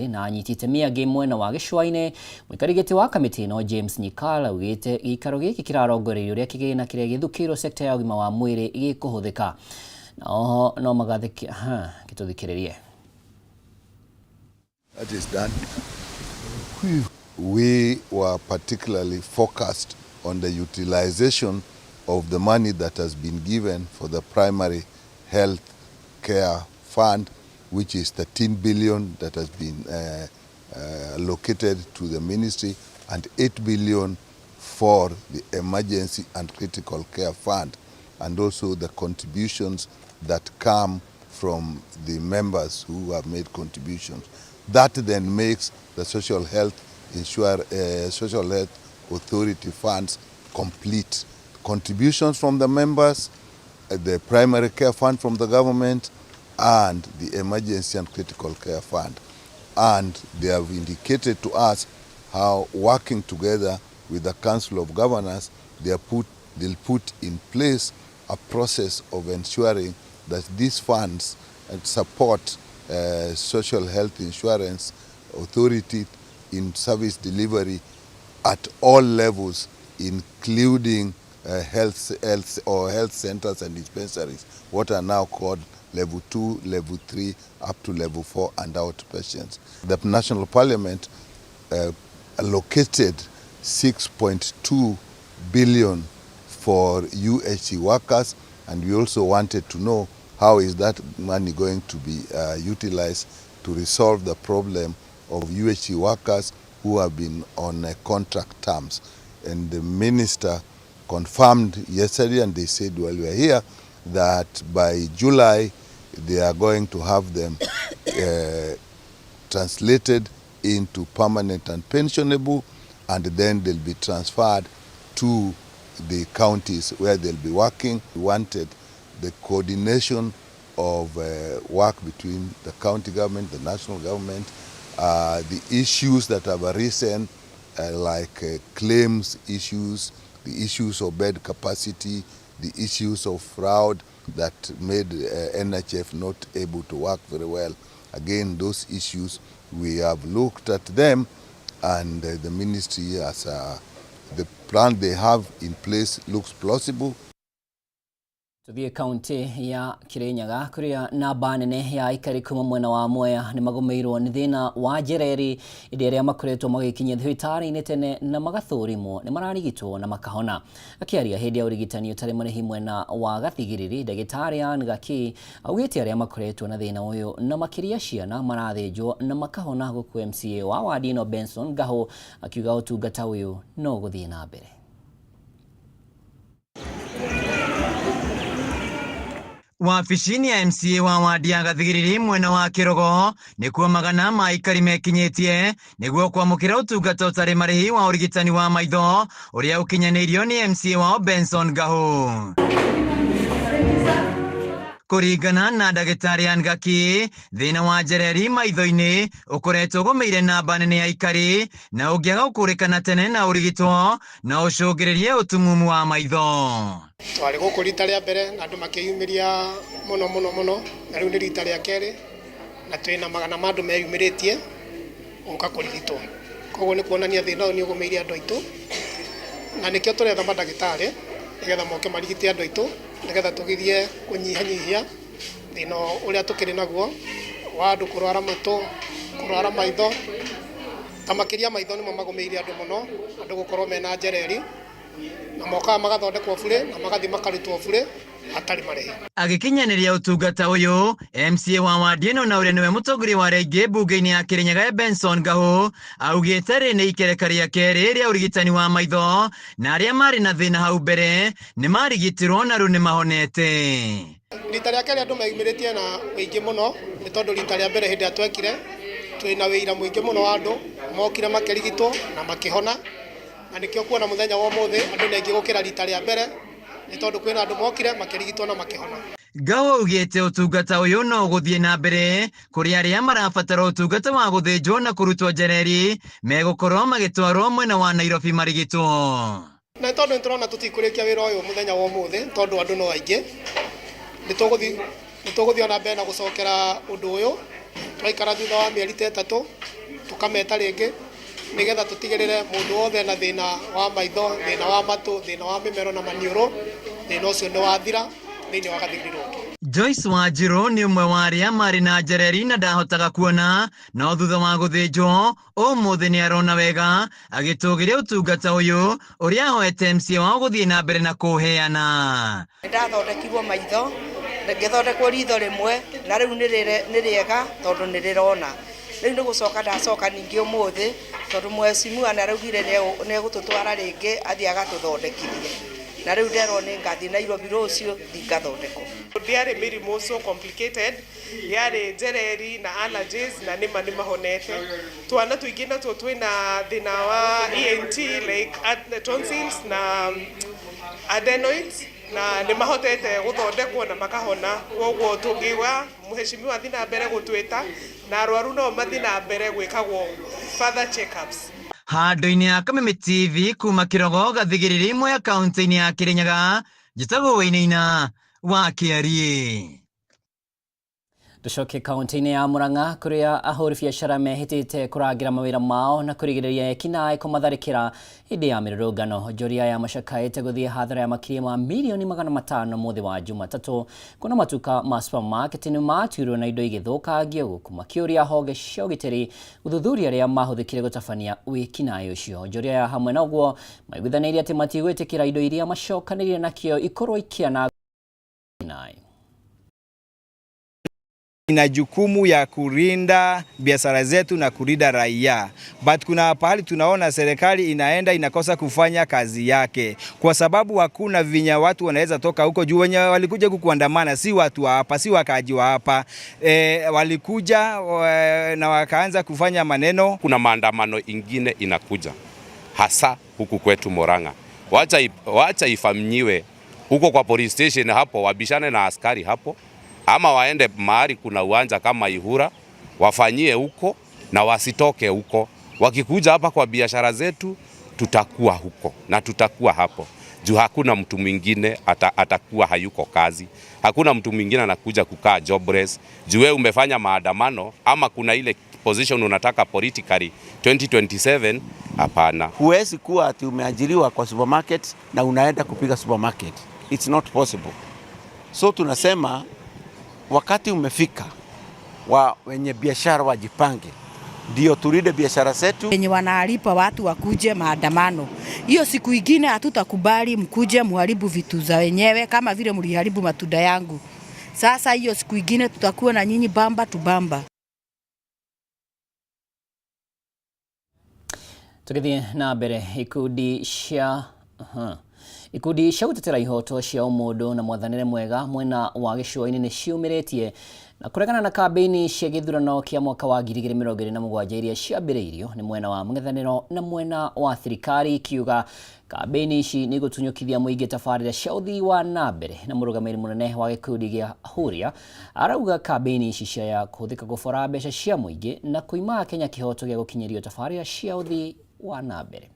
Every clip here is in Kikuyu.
mwĩrĩ na anyiti itemi angĩ mwena wa gĩcũa-inĩ. Mũikari gĩtĩ wa kamĩtĩ ĩno James Nyikal augĩte gĩikaro gĩkĩ kĩrarongoreirio ũrĩa kĩgĩna kĩrĩa gĩthukĩirwo sekta ya ũgima wa mwĩrĩ gĩkũhũthĩka. Na oho no magathĩki ha gĩtũthikĩrĩrie. That is done. We were particularly focused on the utilization of the money that has been given for the primary health care fund, which is 13 billion that has been allocated to the ministry, and 8 billion for the emergency and critical care fund, and also the contributions that come from the members who have made contributions. That then makes the Social Health Social Health Authority funds complete. Contributions from the members, the primary care fund from the government, and the emergency and critical care fund. And they have indicated to us how, working together with the Council of Governors, they'll put in place a process of ensuring that these funds support Social Health Insurance Authority in service delivery at all levels, including health centers and dispensaries, what are now called level 2, level 3, up to level 4 and outpatients. The National Parliament allocated 6.2 billion for UHC workers, and we also wanted to know how is that money going to be utilized to resolve the problem of UHC workers who have been on contract terms. And the minister confirmed yesterday, and they said while we were here, that by July they are going to have them translated into permanent and pensionable, and then they'll be transferred to the counties where they'll be working. We wanted the coordination of work between the county government, the national government, the issues that have arisen, like claims issues, the issues of bed capacity, the issues of fraud that made NHF not able to work very well. Again, those issues, we have looked at them, and the ministry has the plan they have in place looks plausible. Tuthiĩ kaunti ya Kirinyaga kuria namba nene ya aikari kuma mwena wa Mwea nĩ magũmĩirwo nĩ thĩna wa njereri ĩndĩ arĩa makoretwo magĩkinyia thibitarĩ-inĩ tene na magathũrimwo nĩ mararigitwo na makahona. Akĩaria hĩndĩ ya ũrigitani ũtarĩ marĩhi mwena wa Gathigiriri, ndagĩtarĩ Ann Gaki augĩte arĩa makoretwo na thĩna ũyũ na makĩria ciana marathĩnjwo na makahona, gũkũ MCA wa wadi ĩno Benson Gahu akiuga ũtungata ũyũ no ũgũthiĩ na mbere. Wabici-inĩ ya MCA wa wadi ya Gathigiriri mwena wa Kĩrogo nĩkuo magana ma aikari mekinyĩtie nĩguo kwamũkĩra ũtungata ũtarĩ marĩhi wa ũrigitani wa maitho ũrĩa ũkinyanĩirio nĩ MCA wao Benson Gahu. Kũringana na ndagĩtarĩ Ann Gaki, thĩna wa njereri maitho-inĩ ũkoretwo ũgũmĩire namba nene ya aikari na ũngĩaga gũkũrĩkana tene na ũrigitwo no ũcũngĩrĩrie ũtumumu wa maitho. Twarĩ gũkũ rita rĩa mbere na andũ makĩyumĩria mũno mũno mũno, na rĩu nĩ rita rĩa kerĩ na twĩna magana ma andũ meyumĩrĩtie gũka kũrigitwo. Koguo nĩ kuonania thĩna ũyũ nĩ ũgũmĩire andũ aitũ, na nĩkĩo tũretha mandagĩtarĩ nĩgetha moke marigite andũ aitũ nĩgetha tũgirie kũnyihanyihia thĩna ũrĩa tũkĩrĩ naguo wa andũ kũrwara matũ, kũrwara maitho, ta makĩria maitho nĩmo magũmĩire andũ mũno, andũ gũkorwo mena njereri na mokaga magathondekwo bure na magathiĩ makarutwo bure hatarĩ marĩhi. Agĩkinyanĩria ũtungata ũyũ, MCA wa wadi ĩno na ũrĩa nĩwe mũtongoria wa arĩa aingĩ mbunge-inĩ ya Kĩrĩnyaga Benson Gahu augĩte rĩ nĩ ikereka rĩa kerĩ rĩa ũrigitani wa maitho na arĩa marĩ na thĩna hau mbere nĩ marigitirwo na rĩu nĩ mahonete. Rita rĩa kerĩ andũ meyumĩrĩtie na ũingĩ mũno nĩ tondũ rita rĩa mbere hĩndĩ ĩrĩa twekire twĩna wĩira mũingĩ mũno wa andũ mokire makĩrigitwo na makĩhona, na nĩkĩo kuona mũthenya wa ũmũthĩ andũ nĩ aingĩ gũkĩra rita rĩa mbere nĩ tondũ kwĩna andũ mokire makĩrigitwo na makĩhona. Gahu augĩte ũtungata ũyũ no ũgũthiĩ na mbere kũrĩ arĩa marabatara ũtungata wa gũthĩnjwo na kũrutwo njereri megũkorwo magĩtwarwo mwena wa Nairobi marigitwo. Na nĩ tondũ nĩtũrona tũtikũrĩkia wĩra ũyũ mũthenya wa ũmũthĩ tondũ andũ no aingĩ, nĩtũgũthiĩ ona mbere na gũcokera ũndũ ũyũ Twaikara thutha wa mĩeri ta 3 tũkameta rĩngĩ nĩgetha tũtigĩrĩre mũndũ wothe na thĩna wa maitho, thĩna wa matũ, thĩna wa mĩmero na maniũrũ, thĩna ũcio nĩ wathira thĩinĩ wa Gathigiriri Road. Joyce Wanjiru nĩ ũmwe wa arĩa marĩ na njereri na ndahotaga kuona, no thutha wa gũthĩnjwo ũmũthĩ nĩ arona wega, agĩtũgĩria ũtungata ũyũ ũrĩa ahoete MCA wao gũthiĩ na mbere na kũũheana. Ndathondekirwo maitho, ngĩthondekwo ritho rĩmwe na rĩu nĩ rĩega tondũ nĩ rĩrona. Rĩu nĩ gũcoka ndacoka ningĩ ũmũthĩ tondũ mheshimiwa nĩ araugire nĩ egũtũtwara rĩngĩ athiĩ agatũthondekithie. Na rĩu nderwo nĩ ngathiĩ Nairobi rũciũ ngathondekwo. Ndiarĩ mĩrimũ so complicated, yarĩ njereri na allergies na nĩma nĩ mahonete. Twana tũingĩ natuo twĩna thĩna wa ENT like tonsils na adenoids na nĩ mahotete gũthondekwo na makahona. Koguo tũngiuga mheshimiwa athiĩ na mbere gũtwĩta na arwaru no mathiĩ na mbere gwĩkagwo further checkups. Handũ-inĩ ya Kameme TV kuma Kĩrogo Gathigiriri Mwea kaunti-inĩ ya Kirinyaga, njĩtagwo Wainaina wa Kĩariĩ. Tucoke kaunti-inĩ ya Murang'a kũrĩa ahũri biacara mehĩtĩte kũrangĩra mawĩra mao na kũrigĩrĩria ekinaĩ kũmatharĩkĩra hĩndĩ ya mĩrũrũngano. Onjoria aya macakaĩte gũthiĩ hathara ya makĩria ma mirioni 500 mũthĩ wa Jumatatũ kuona matuka ma supermarket nĩ matuirwo na indo igĩthũkangio gũkũ makĩũria honge cia ũgitĩri gũthuthuria arĩa mahũthĩkire gũtabania wĩkinaĩ ũcio. Onjoria aya hamwe na ũguo maiguithanĩirie atĩ matigwĩtĩkĩra indo iria macokanĩrĩire nakĩo ikorwo ikĩanangwo naĩ. Ina jukumu ya kulinda biashara zetu na kulinda raia, but kuna pahali tunaona serikali inaenda inakosa kufanya kazi yake kwa sababu hakuna vinya watu wanaweza toka huko juu. Wenye walikuja huku kuandamana si watu wa hapa, si wakaaji wa hapa. Walikuja na wakaanza kufanya maneno. Kuna maandamano ingine inakuja hasa huku kwetu Murang'a, wacha ifanyiwe huko kwa police station hapo, wabishane na askari hapo, ama waende mahali kuna uwanja kama Ihura wafanyie huko na wasitoke huko. Wakikuja hapa kwa biashara zetu tutakuwa huko na tutakuwa hapo juu hakuna mtu mwingine atakuwa hayuko kazi. Hakuna mtu mwingine anakuja kukaa jobless juu wewe umefanya maandamano ama kuna ile position unataka politically 2027. Hapana. Huwezi kuwa ati umeajiriwa kwa supermarket na unaenda kupiga supermarket. It's not possible. So tunasema wakati umefika wa wenye biashara wajipange ndio tulinde biashara zetu. Wenye wanalipa watu wakuje maandamano. Hiyo siku ingine hatutakubali mkuje muharibu vitu za wenyewe kama vile mliharibu matunda yangu. Sasa hiyo siku ingine tutakuwa na nyinyi bamba tu bamba. Tugithie na mbere ikundi cia gũtetera ihoto cia ũmũndũ na mwathanĩre mwega mwena wa gĩcũa-inĩ nĩ ciumĩrĩtie na kũregana na kambĩini cia gĩthurano kĩa mwaka wa 2027 iria ciambĩrĩirio nĩ mwena wa mũng'ethanĩro na mwena wa thirikari, ikiuga kambĩini ici nĩ igũtunyũkithia mũingĩ tabarĩra cia ũthii wa na mbere. Na mũrũgamĩrĩri mũnene wa gĩkundi gĩa Huria arauga kambĩini ici ciaya kũhũthĩka gũbora mbeca cia mũingĩ na kũima Akenya kĩhoto gĩa gũkinyĩrio tabarĩra cia ũthii wa na mbere.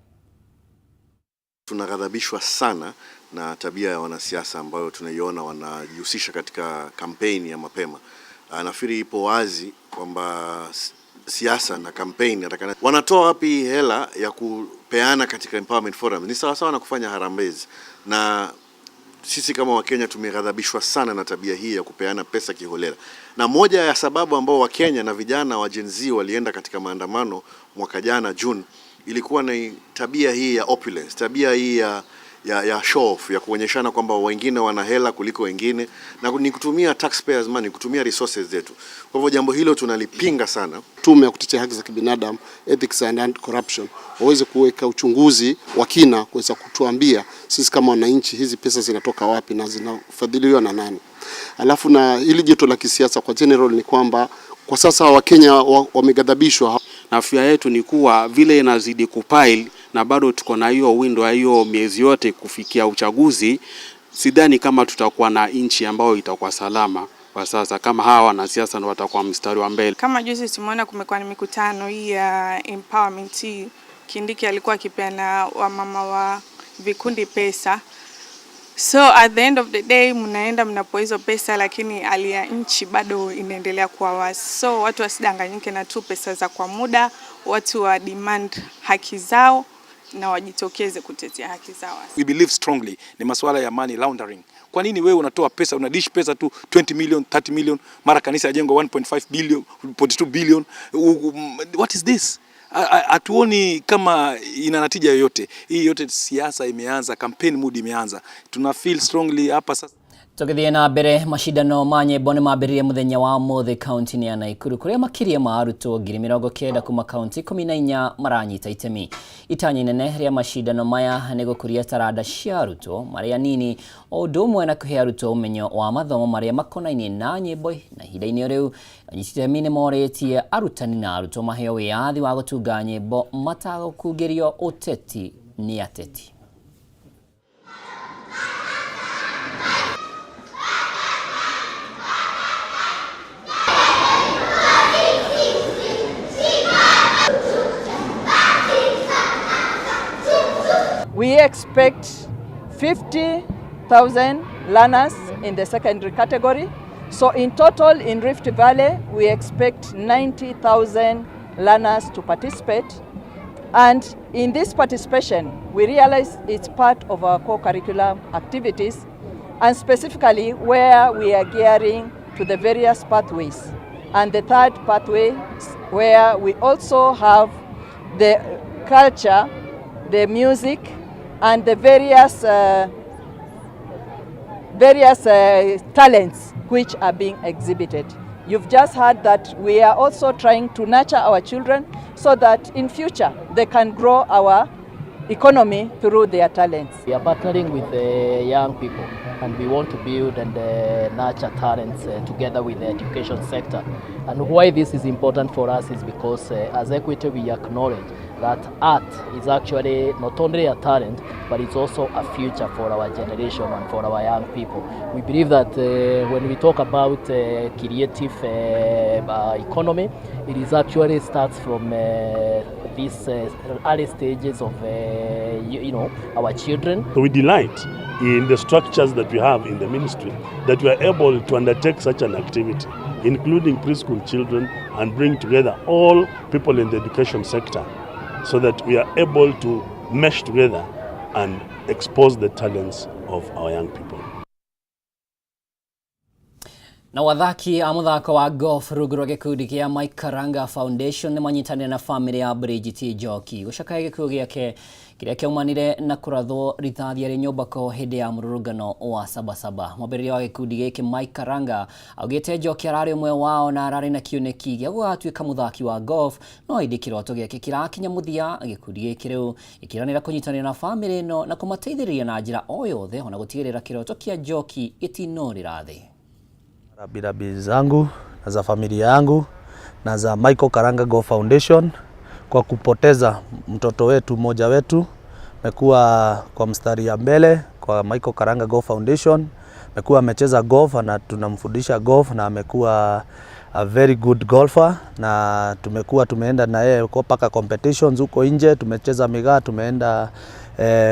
Tunaghadhabishwa sana na tabia ya wanasiasa ambayo tunaiona wanajihusisha katika kampeni ya mapema. Nafikiri ipo wazi kwamba siasa na kampeni wanatoa wapi hela ya kupeana katika empowerment forum? Ni sawa sawa na kufanya harambee. Na sisi kama Wakenya tumeghadhabishwa sana na tabia hii ya kupeana pesa kiholela. Na moja ya sababu ambao Wakenya na vijana wa Gen Z walienda katika maandamano mwaka jana June ilikuwa ni tabia hii ya opulence, tabia hii ya show off, ya kuonyeshana kwamba wengine wana hela kuliko wengine, na ni kutumia taxpayers money, kutumia resources zetu. Kwa hivyo jambo hilo tunalipinga sana. Tume ya kutetea haki za kibinadamu, Ethics and Anti-Corruption, waweze kuweka uchunguzi wa kina kuweza kutuambia sisi kama wananchi hizi pesa zinatoka wapi na zinafadhiliwa na nani. Alafu na hili joto la kisiasa kwa general ni kwamba kwa sasa Wakenya wameghadhabishwa. Na afya yetu ni kuwa vile inazidi kupile na bado tuko na hiyo window ya hiyo miezi yote kufikia uchaguzi, sidhani kama tutakuwa na nchi ambayo itakuwa salama kwa sasa kama hawa wanasiasa ndio watakuwa mstari wa mbele. Kama juzi tumeona kumekuwa na mikutano hii ya empowerment hii, Kindiki alikuwa akipeana wamama wa vikundi pesa. So at the end of the day mnaenda mnapoa hizo pesa, lakini hali ya nchi bado inaendelea kuwa wazi. So watu wasidanganyike na tu pesa za kwa muda, watu wa demand haki zao na wajitokeze kutetea haki zao. We believe strongly ni masuala ya money laundering. Kwa nini wewe unatoa pesa, unadish pesa tu 20 million, 30 million, mara kanisa yajengwa 1.5 billion, 0.2 billion. What is this? Hatuoni kama ina natija yoyote. Hii yote siasa imeanza, campaign mood imeanza. Tuna feel strongly hapa sasa. Tũgĩthiĩ na mbere, macindano ma nyĩmbo nĩ mambĩrĩrie mũthenya wa ũmũthĩ kaunti-inĩ ya Naikuru, kũrĩa makĩria ma arutwo 90,000 kuma kaunti 14 maranyita itemi. Itanya inene rĩa macindano maya nĩ gũkũria taranda cia arutwo marĩ anini, o ũndũ ũmwe na kũhe arutwo ũmenyo wa mathomo marĩa makonainie na nyĩmbo. Na ihinda-inĩ rĩu, anyiti itemi nĩ morĩtie arutani na arutwo maheo wĩyathi wa gũtunga nyĩmbo matagũkungĩrio ũteti nĩ ateti. We expect 50,000 learners in the secondary category. So in total in Rift Valley, we expect 90,000 learners to participate. And in this participation, we realize it's part of our co-curriculum activities, and specifically where we are gearing to the various pathways. And the third pathway, where we also have the culture, the music, and the various talents which are being exhibited. You've just heard that we are also trying to nurture our children so that in future they can grow our economy through their talents. We are partnering with the young people, and we want to build and nurture talents together with the education sector. And why this is important for us is because as Equity we acknowledge that art is actually not only a talent, but it's also a future for our generation and for our young people. We believe that when we talk about creative economy, it is actually starts from these early stages of our children. So we delight in the structures that we have in the ministry, that we are able to undertake such an activity, including preschool children, and bring together all people in the education sector, so that we are able to mesh together and expose the talents of our young people. Na wathaki a mũthako wa golf rungu rwa gĩkundi kĩa Mike Karanga Foundation nĩ manyitanĩire na bamĩrĩ ya Bridget Njoki gũcakaya gĩkuũ gĩake kĩrĩa kĩaumanire na kũrathwo rithathi arĩ nyũmba ko hĩndĩ ya mũrũrũngano wa Sabasaba. Mwambĩrĩria wa gĩkundi gĩkĩ Mike Karanga augĩte Njoki ararĩ ũmwe wao na ararĩ na kĩoneki gĩa gũgatuĩka mũthaki wa golf, no ĩndĩ kĩroto gĩake kĩrakinya mũthia. Gĩkundi gĩkĩ rĩu gĩkĩranĩra kũnyitanĩra na bamĩrĩ ĩno na kũmateithĩrĩria na njĩra o yothe, ona gũtigĩrĩra kĩroto kĩa Njoki gĩtinorĩra thĩ. Rambirambi zangu na za familia yangu na za Michael Karanga Golf Foundation kwa kupoteza mtoto wetu mmoja wetu. Amekuwa kwa mstari ya mbele kwa Michael Karanga Golf Foundation, amekuwa amecheza golf na tunamfundisha golf na amekuwa a very good golfer, na tumekuwa tumeenda na yeye mpaka competitions huko nje, tumecheza migaa, tumeenda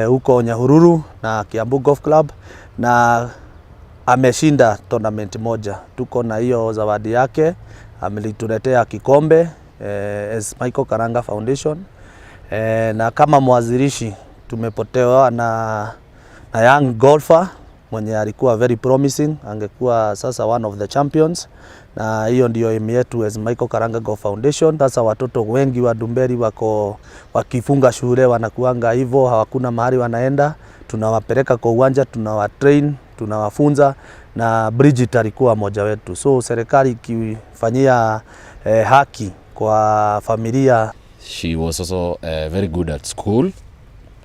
huko Nyahururu na Kiambu Golf Club na ameshinda tournament moja. Tuko na hiyo zawadi yake, amelituletea kikombe as Michael Karanga Foundation na kama mwanzilishi tumepotewa na young golfer mwenye alikuwa very promising, angekuwa sasa one of the champions, na hiyo ndio aim yetu as Michael Karanga Golf Foundation. Sasa watoto wengi wa Ndumberi wako wakifunga shule wanakuanga hivyo, hawakuna mahali wanaenda, tunawapeleka kwa uwanja, tunawatrain, tunawafunza, na Bridget alikuwa mmoja wetu. So serikali ikifanyia haki kwa familia. She was also very good at school,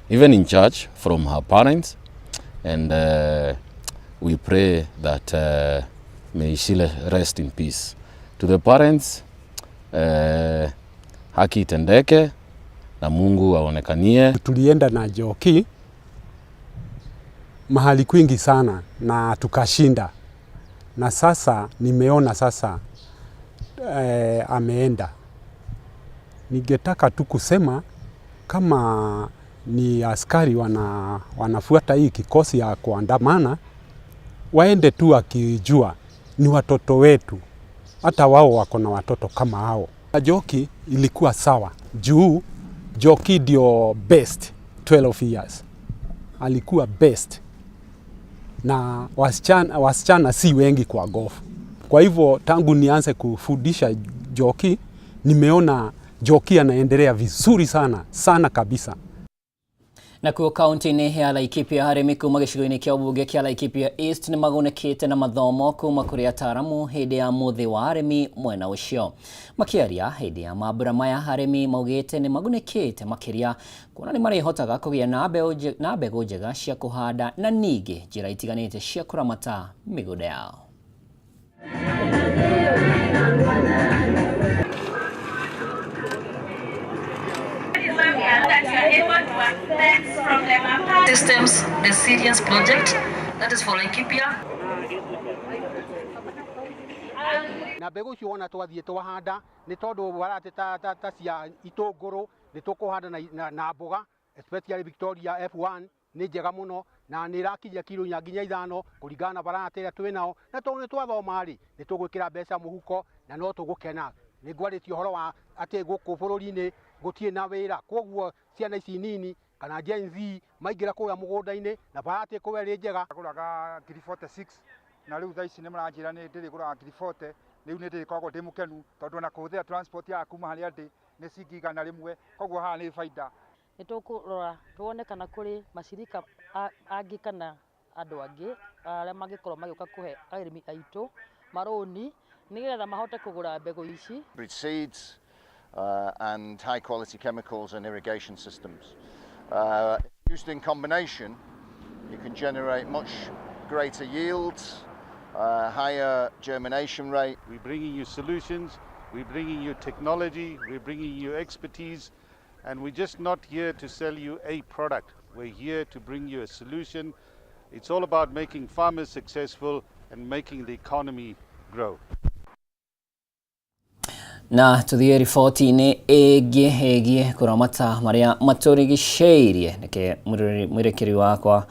even in church from her parents, and we pray that may she rest in peace. To the parents, haki itendeke na Mungu aonekanie. Tulienda na Njoki mahali kwingi sana na tukashinda, na sasa nimeona sasa ameenda. Ningetaka tu kusema kama ni askari wanafuata hii kikosi ya kuandamana, waende tu akijua ni watoto wetu, hata wao wako na watoto kama hao. Njoki ilikuwa sawa juu Njoki ndio best 12 years alikuwa best, na wasichana si wengi kwa golf. Kwa hivyo tangu nianze kufundisha Njoki, nimeona Njoki anaendelea vizuri sana sana kabisa. Nakuo kaunti-inĩ ya Laikipia arĩmi kuma gĩcigo-inĩ kĩa ũmbunge kĩa Laikipia East nĩ magunĩkĩte na mathomo kuma kũrĩ ataramu hĩndĩ ya mũthĩ wa arĩmi mwena ũcio. Makĩaria hĩndĩ ya mambura maya arĩmi maugĩte nĩ magunĩkĩte makĩria kuona nĩ marĩhotaga kũgĩa na mbegũ njega cia kũhanda na ningĩ njĩra itiganĩte cia kũramata mĩgũnda yao. Systems Resilience Project, that is for Laikipia. Na mbegũ icio wona twathiĩ twahanda nĩ tondũ warate ta cia itũngũrũ nĩ tũkũhanda na mboga especially Victoria F1 nĩ njega mũno na nĩ ĩrakinyia kiro 4 nginya 5 kũringana na varate ĩrĩa twĩ nao, na tondũ nĩ twathoma rĩ nĩ tũgwĩkĩra mbeca mũhuko na no tũgũkena. Nĩ ngwarĩtie ũhoro wa atĩ gũkũ bũrũri-inĩ gũtirĩ na wĩra, koguo ciana ici nini kana Gen Z maingĩra kũrĩa mũgũnda-inĩ na varate ĩkorwo ĩrĩ njega. Ngũraga ngiri 46 na rĩu thaa ici nĩ maranjĩra nĩ ndĩrĩgũraga ngiri 40, rĩu nĩ ndĩrĩkoragwo ndĩ mũkenu tondũ ona kũhũthĩra transport ya kuma harĩa ndĩ nĩ ciringi 100, koguo haha nĩ baida. Nĩ tũkũrora tuone kana kũrĩ macirika angĩ kana andũ angĩ arĩa mangĩkorwo magĩũka kũhe arĩmi aitũ marũni nĩgetha mahote kũgũra mbegũ ici. Hybrid seeds and high quality chemicals and irrigation systems. Used in combination, you can generate much greater yields, higher germination rate. We're bringing you solutions, we're bringing you technology, we're bringing you expertise, and we're just not here to sell you a product. We're here to bring you a solution. It's all about making farmers successful and making the economy grow. Na tuthiĩ riboti-inĩ ĩngĩ ĩgiĩ kũramata marĩa matũrigicĩirie. Reke mwĩrĩkĩri wakwa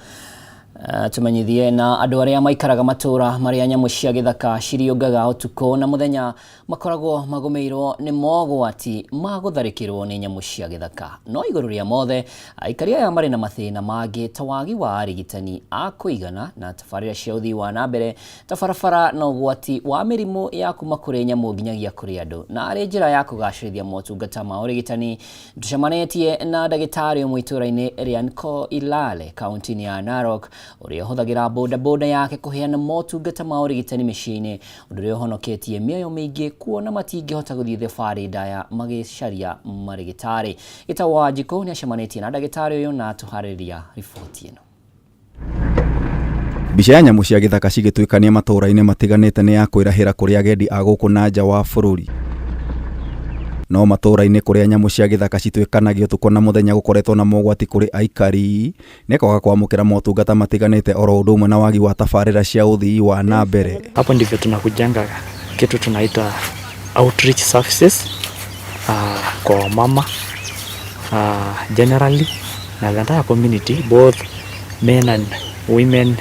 tumenyithie na andũ arĩa maikaraga matũra marĩa nyamũ cia gĩthaka ciriũngaga ũtukũ na mũthenya makoragwo magũmĩirwo nĩ mogwati ma gũtharĩkĩrwo nĩ nyamũ cia gĩthaka. No igũrũ rĩa mothe aikari aya marĩ na mathĩna mangĩ ta wagi wa arigitani a kũigana na tabarĩra cia ũthii wa na mbere ta barabara na ũgwati wa mĩrimũ ya kuma kũrĩ nyamũ nginyagia kũrĩ andũ. Na arĩ njĩra ya kũgacĩrithia motungata ma ũrigitani tũcemanĩtie na ndagĩtarĩ ũmwe itũũra-inĩ rĩa Nkoilale kaunti-inĩ ya Narok ũrĩa ũhũthagĩra bodaboda yake kũheana motungata ma ũrigitani mĩciĩ-inĩ, ũndũ ũrĩa ũhonoketie mĩoyo mĩingĩ kuona matingĩhota gũthiĩ thabarĩ ndaya magĩcaria marĩgĩtarĩ. Gĩtau wa Wanjikũ nĩacemanĩtie na ndagĩtarĩ ũyũ na atũharĩria riboti ĩno. Mbica ya nyamũ cia gĩthaka cigĩtuĩkania matũũra-inĩ matiganĩte nĩ ya kwĩrahĩra kũrĩ agendi a gũkũ na nja wa bũrũri. No matũũra-inĩ kũrĩa nyamũ cia gĩthaka cituĩkanagia ũtukũ na mũthenya gũkoretwo na mogwati kũrĩ aikari nĩ kwaga kwamũkĩra motungata matiganĩte oro ũndũ ũmwe na wagi wa tabarĩra cia ũthii wa na mbere. Hapo ndivyo tunakujanga kitu tunaita outreach services kwa wamama generally na the entire community, both men and women,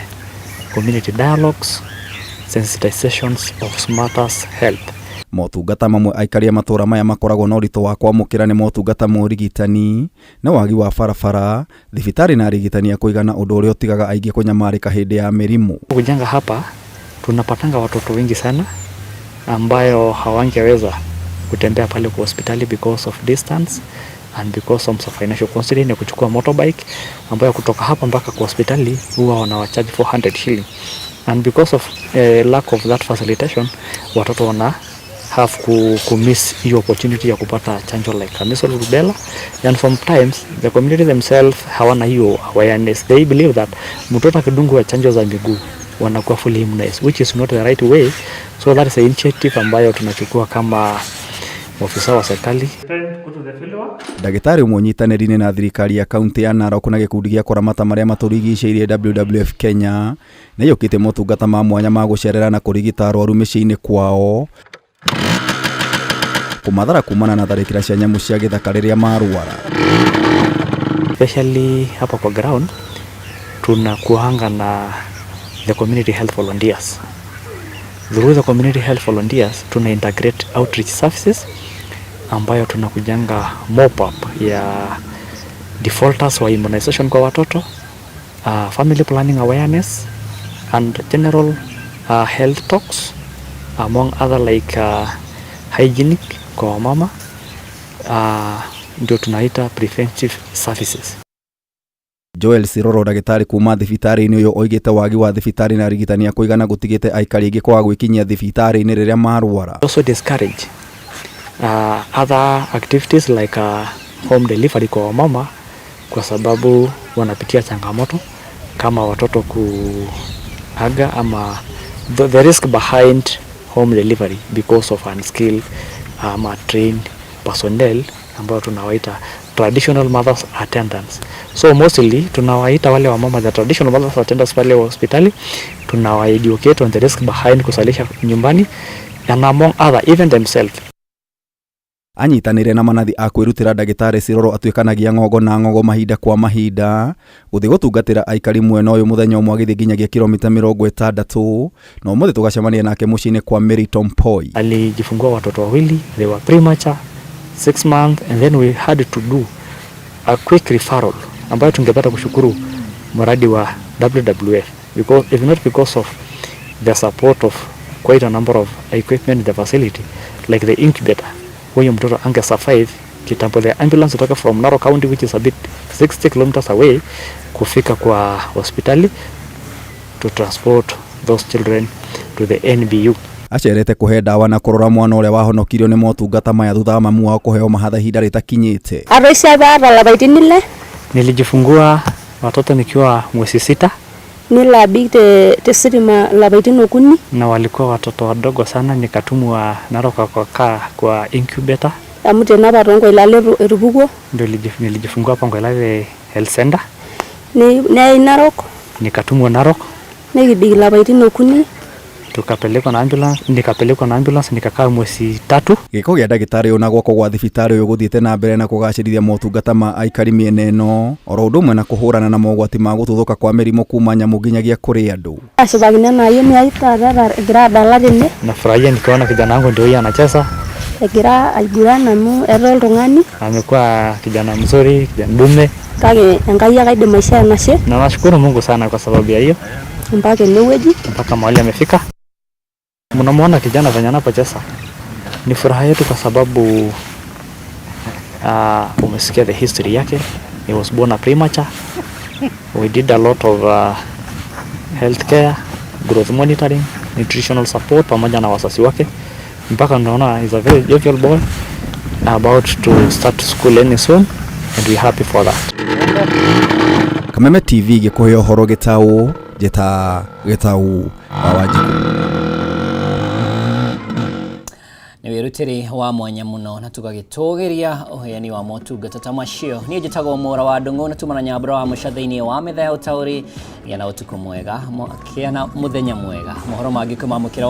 community dialogues, sensitizations of matters health. Motungata mamwe aikari a matũũra maya makoragwo na ũritũ wa kwamũkĩra nĩ motungata ma ũrigitani na wagi wa barabara, thibitarĩ na arigitani a kũigana, ũndũ ũrĩa ũtigaga aingĩ kũnyamarĩka hĩndĩ ya mĩrimũ. Kujanga hapa tunapatanga watoto wengi sana ambayo hawangeweza kutembea pale kwa hospitali because of distance and because of some financial constraint ya kuchukua motorbike ambayo kutoka hapa mpaka kwa hospitali huwa wanawacharge 400 shilling, and because of lack of that facilitation watoto wana have ku miss hiyo opportunity ya kupata chanjo like measles, rubella, and sometimes the community themselves hawana hiyo awareness. They believe that mtoto akidungwa chanjo za miguu wanakuwa fully immunized, which is not the right way. So that is the initiative ambayo tunachukua kama ofisa wa serikali. Ndagĩtarĩ ũmwe ũnyitanĩri-inĩ na thirikari ya kaunti ya Narok na gĩkundi gĩa kũramata marĩa matũrigicĩirie WWF Kenya nĩaiyũkĩtie motungata ma mwanya ma gũcerera na kũrigita arwaru mĩciĩ-inĩ kwao kũmathara kumana na tharĩkĩra cia nyamũ cia gĩthaka rĩrĩa marwara. Especially hapa kwa ground tunakuanga na the community health volunteers. Through the community health volunteers tuna integrate outreach services ambayo tunakujanga mop up ya defaulters wa immunization kwa watoto, family planning awareness and general health talks among other like hygienic kwa wamama, ndio tunaita preventive services. Joel Siroro ndagĩtarĩ kuma thibitarĩ-inĩ ũyũ oigĩte wagi wa thibitarĩ na arigitani a kũigana gũtigĩte aikari aingĩ kwaga gwĩkinyia thibitarĩ-inĩ rĩrĩa marwara. Also discourage other activities like home delivery kwa wamama kwa sababu wanapitia changamoto kama watoto kuaga ama the risk behind home delivery because of unskilled ama trained personnel ambao tunawaita traditional mothers attendants. So mostly tunawaita wale wamama the traditional mothers attendants pale hospitali, tunawa educate on the risk behind kuzalisha nyumbani and among other even themselves. Anyitanĩire na manathi a kwĩrutĩra ndagĩtarĩ Siroro atuĩkanagia ng'ongo na ng'ongo mahinda kwa mahinda gũthiĩ gũtungatĩra aikari mwena ũyũ mũthenya ũmwe agĩthiĩ nginyagia kilomita 60 na ũmũthĩ tũgacemania nake mũciĩ-inĩ kwa Mary Tompoi. Alijifungua watoto wawili, they were premature 6 months, and then we had to do a quick referral ambayo tungepata kushukuru mradi wa WWF, because if not because of the support of quite a number of equipment in the facility like the incubator, huyu mtoto ange survive kitambo the ambulance kutoka from Narok County, which is a bit 60 kilometers away, kufika kwa hospitali to transport those children to the NBU. Acerete kũhe ndawa na kũrora mwana ũrĩa wahonokirio nĩ motungata maya thutha wa mamu wao kũheo mahatha ihinda rĩtakinyĩte. Atoisho apa aata lapaitin 6. Nilijifungua watoto nikiwa mwezi 6. Nelo abik te sitima lapaitin 3. Na walikuwa watoto wadogo sana, nikatumwa Narok kwa kwa incubator. Amu tene apa toonkoilale etupukuo. Ndio nilijifungua hapa Nkoilale Health Center. Neyai Narok. Nikatumwa Narok. Nikibik lapaitin 3. Tukapelekwa na ambulance, nikapelekwa na ambulance nikakaa mwezi 3. Gĩko gĩa ndagĩtarĩ ũyũ na gwakwo gwa thibitarĩ ũyũ gũthiĩte na mbere na kũgacĩrithia motungata ma aikari mĩena ĩno oro ũndũ ũmwe na kũhũrana na mogwati ma gũtuthũka kwa mĩrimũ kuma nyamũ nginyagia kũrĩ andũ. Ashipakino ena ayioni ai taata egira adala tene. Nafurahia nikiona kijana wangu ndio huyu anacheza. Egira aiguran amu etaa oltung'ani. Amekuwa kijana mzuri, kijana dume. Kake Enkai ake aidim aishoo enashe. Na nashukuru Mungu sana kwa sababu ya hiyo. Mpaka enewueji. Mpaka mahali amefika. Mnamuona kijana venye anapocheza. Ni furaha yetu kwa sababu umesikia the history yake. He was born a premature. We did a lot of healthcare, growth monitoring, nutritional support pamoja na wazazi wake. Mpaka unaona he's a very jovial boy about to start school any soon, and we're happy for that. Kameme TV gĩkũhe ũhoro gĩtaũ njĩta gĩtaũ wa Wanjikũ. Nĩ wĩrutĩri wa mwanya mũno na tũgagĩtũgĩria ũheani wa motungata ta macio. Niĩ njĩtagwo Mũra wa Ndũng'ũ na tumana Nyambura wa Mũca thĩinĩ wa metha ya ũtaũri. Gĩa na ũtukũ mwega, kĩa na mũthenya mwega. Mohoro mangĩ kwĩmamũkĩra.